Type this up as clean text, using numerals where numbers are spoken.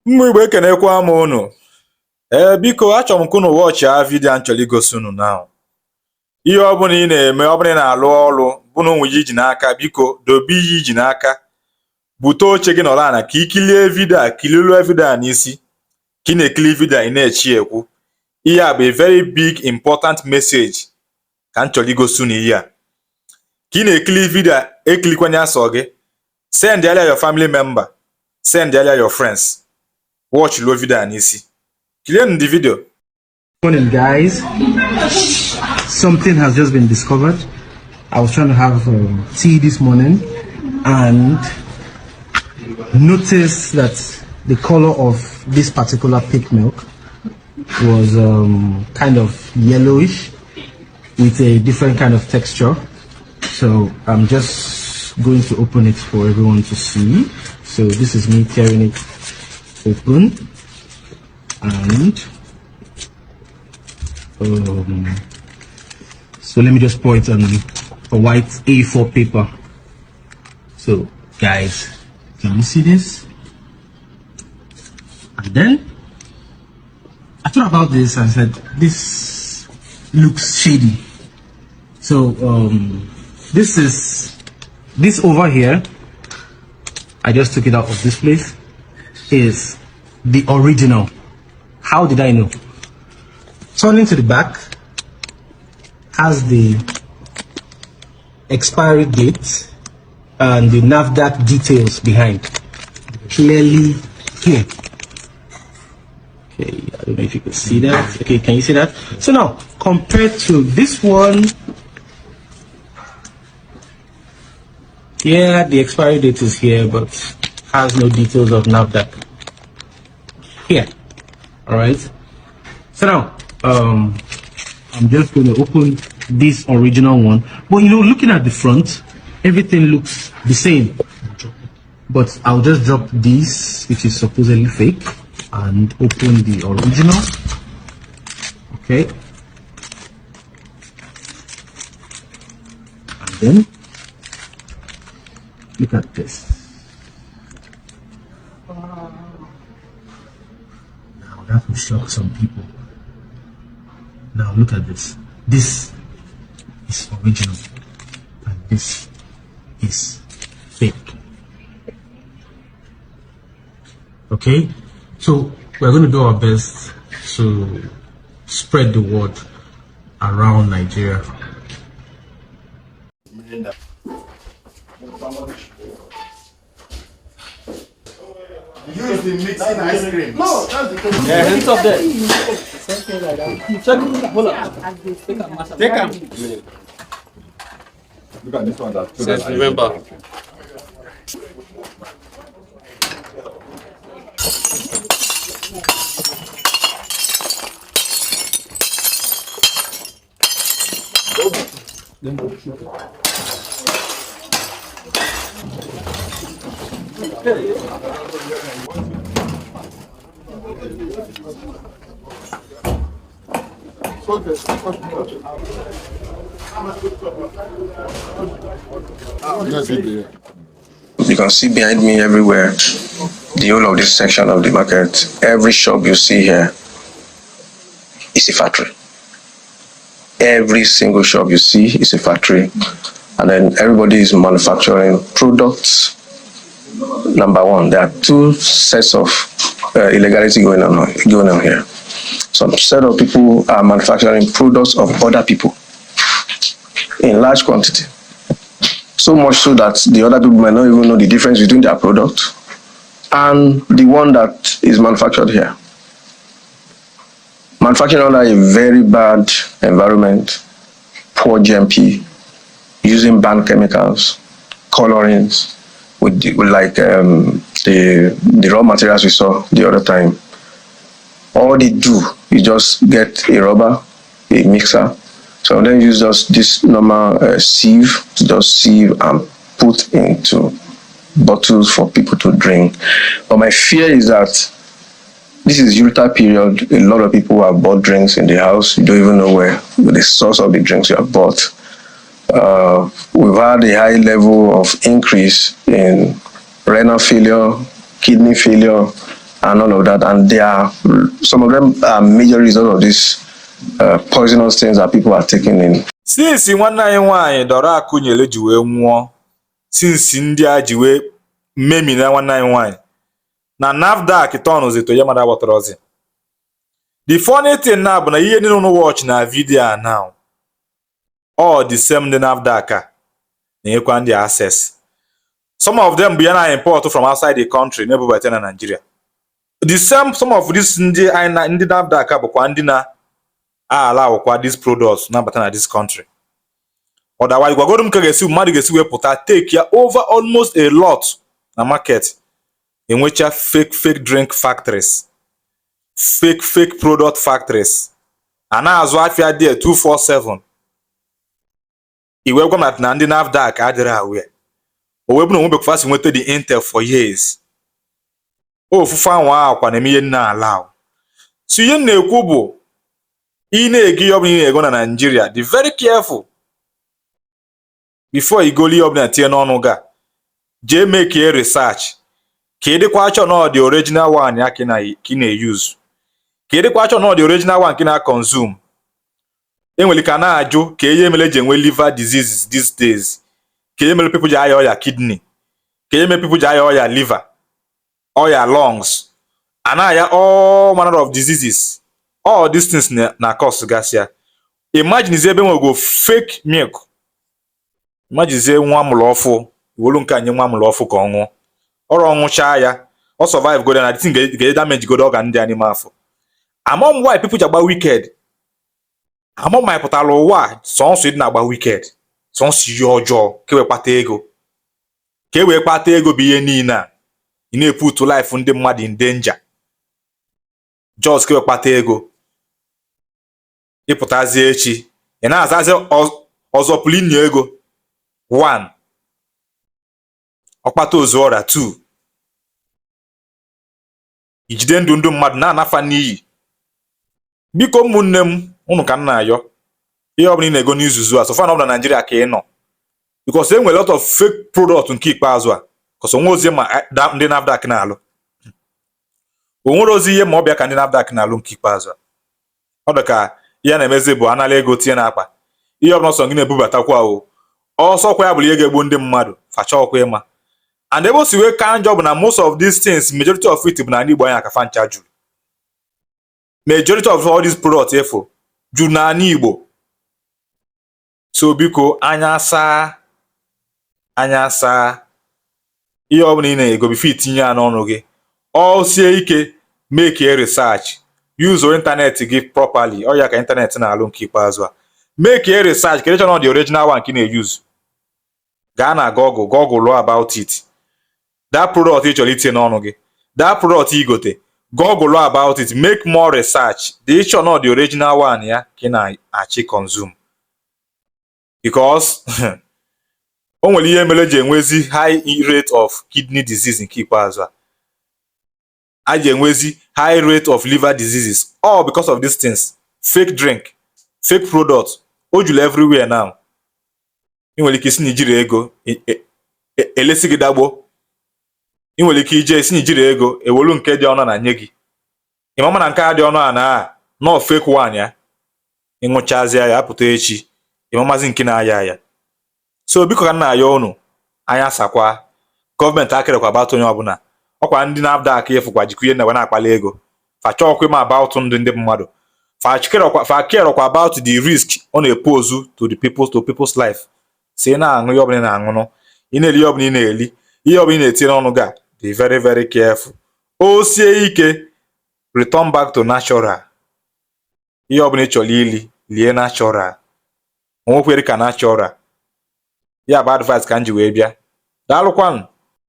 Ụmụ Igbo, ekenekwa m unu. Ee, biko, achọrọ m ka unu watchịa video a m chọrọ igosi unu now. Ihe ọbụla ị na-eme, ọbụla ị na-alụ ọrụ, bụ na onwe iji n'aka, biko dobe ihe iji n'aka, bute oche gị, nọrọ ala ka ị kilie video a, kililuo video a n'isi. Ka ị na-ekili video a, ị na-echi ekwu. Ihe a bụ a very big important message ka m chọrọ igosi unu. Ihe a ka ị na-ekili video a, ekilikwanye asọ gị, send ya your family member, send ya your friends. Watch luo video a n'isi, kilienụ the video. Morning, guys. Something has just been discovered. I was trying to have tea this morning and noticed that the color of this particular Peak milk was kind of yellowish with a different kind of texture. So I'm just going to open it for everyone to see. So this is me tearing it open, and so let me just pour it on a white A4 paper. So guys, can you see this? And then I thought about this and said, "This looks shady." So this is this over here. I just took it out of this place, is the original. How did I know? Turning to the back has the expiry date and the NAFDAC details behind clearly here. Okay, I don't know if you can see that. Okay, can you see that? So now, compared to this one, yeah, the expiry date is here, but has no details of NAFDAC here. All right. So now, I'm just going to open this original one. But looking at the front, everything looks the same. But I'll just drop this, which is supposedly fake, and open the original. Okay. And then, look at this. Now that will shock some people. Now look at this. This is original and this is fake. Okay, so we're going to do our best to spread the word around Nigeria. Use the mixing ice cream. No, that's the thing. Yeah, it's up there. Check. Hold up. Take am. Look at this one that. Since November. You can see behind me everywhere, the whole of this section of the market, every shop you see here is a factory. Every single shop you see is a factory. And then everybody is manufacturing products. Number one, there are two sets of illegality going on here. Some set of people are manufacturing products of other people in large quantity. So much so that the other people might not even know the difference between their product and the one that is manufactured here. Manufacturing under a very bad environment, poor GMP, using banned chemicals, colorings, with like the raw materials we saw the other time. All they do is just get a rubber, a mixer. Some of them use just this normal sieve to just sieve and put into bottles for people to drink. But my fear is that this is Yuletide period. A lot of people have bought drinks in the house. You don't even know where the source of the drinks you have bought. We've had a high level of increase in renal failure, kidney failure, and all of that. And they are, some of them are major reasons of these poisonous things that people are taking in. Since nwanne anyị nwaanyị Dora Akunyili ji wee nwụọ, since ndị a ji wee memina nwanne anyị nwaanyị na NAFDAC tọnụzi to ya mara agbatarozi. The funny thing na bụ na ihe niile unu watch na video a now, all the same ndị NAFDAC a na-enyekwa ndị access. Some of them bụ ya na import from outside the country na-ebubata na Nigeria. The same some of these ndị anyị na ndị NAFDAC a bụkwa ndị na allow these products na-abata na this country. Otherwise, gwagoro m ka ga-esi mmadụ ga-esi wepụta take ya over almost a lot na market, enwecha fake fake drink factories, fake fake product factories, a na-azụ afịa there 247. Iwe gwa m na ndị NAFDAC adịrị aware, o wee bụ na onwebekwa si nweta the intel for years. Ofufe ahụ akwa na-eme ihe nna ala. So ihe m na-ekwu bụ, ị na-ego ihe ọbụla ị na-ego na Nigeria, dị very careful before igolu ihe ọbụla tinye n'ọnụ. Ga jee make research ka ị dịkwa achọ na ọ dị original one ya ka ị na-use, ka ị dịkwa achọ na ọ dị original one ka ị na-consume. Enwere ka na-ajụ ka ihe mere eji enwe liver diseases these days, ka ihe mere people ji aya ọya kidney, ka ihe mere people ji aya ọya liver, ọya lungs, a na-aya all manner of diseases. All these things na cause gasịa. Imagine ebe nwego fake milk. Imagine nwa amụrụ ọfụ, wolu nke a nye nwa amụrụ ọfụ ka ọ ṅụọ. Ọrụ ọṅụchaa ya, ọ survive godo na the thing ga damage godo organ ndị a n'ime afọ. Among why people ji agba wicked, among ma pụtara ụwa a, sọnsọ ịdị na-agba wicked, sọnsọ ihe ọjọọ ka e wee kpata ego, ka e wee kpata ego bụ ihe niile a. Ị na-eput life ndị mmadụ in danger just ka e wee kpata ego. Ịpụtazie echi, ị na-azazi ọzọ pụrụ ego 1, ọkpata ozu ọrịa 2, ijide ndụ ndụ mmadụ na-anafa n'iyi. Biko, ụmụnne m, unu ka m na-ayọ, ihe ọbụla ị na-ego n'izuzu a, so far na ọ bụ na Nigeria ka ị nọ, because e nwere lot of fake product nke ikpeazụ a, because onwe ozi ma ndị NAFDAC na-alụ, o nwere ozi ihe ma ọ bịa ka ndị NAFDAC na-alụ nke ikpeazụ a. Ọ dị ka ihe a na-emezi bụ anala ego tinye n'akpa. Ihe ọbụla ọsọ gị na-ebubatakwa, o ọsọkwa ya bụrụ ihe ga-egbu ndị mmadụ, facha ọkwa ịma. And ebe o si wee ka njọ bụ na most of these things, majority of it bụ na ndị Igbo anyị aka ncha juru. Majority of all these products efu juru n'ala Igbo. So biko, anya saa, anya saa. Ihe ọbụla ị na-ego, before itinye ya n'ọnụ gị, ọ sie ike, make a research, use internet gị properly. Ọ ya ka internet na-alụ nke ikpeazụ a. Make a research ka ịchọ na ọ dị original one ka ị na-use. Gaa na Google, Google lụọ about it, that product ị chọrọ itinye n'ọnụ gị, that product ị gote, Google about it, make more research, dị ịchọ na ọ dị original one ya ka ị na-achị consume, because o nwere ihe mere eji enwezi high rate of kidney disease nke ikpeazụ a, a ji enwezi high rate of liver diseases, all because of these things: fake drink, fake product. O juru everywhere now. Ị nwere ike isi na ijiri ego elesi gị dagbo. Ị nwere ike ije isi na ijiri ego, ewelu nke dị ọnụ na nye gị. Ịmama na nke a dị ọnụ a na nọ fake one ya. Ịṅụchazie ya, apụta echi, ịmamazi nke na-aya aya. So biko, ka m na-ayọ unu, anya sakwa. Gọọmenti akịrịkwa about onye ọbụla. Ọkwa ndị NAFDAC efukwa jikwa ihe na na-akpali ego, fa chọọkwa ịma about ndụ ndị mmadụ. Fa kerọkwa about the risk ọ na-epose to the people, to people's life. Si ị na-aṅụ ihe ọbụla ị na-aṅụnụ, ị na-eri ihe ọbụla ị na-eri, ihe ọbụla ị na-etinye n'ọnụ gị a, dị very very careful. O sie ike, return back to natural. Ihe ọbụla ị chọrọ ili, lie natural. Onwekwere ka natural ya bụ advice ka m ji wee bịa. Daalụkwanụ.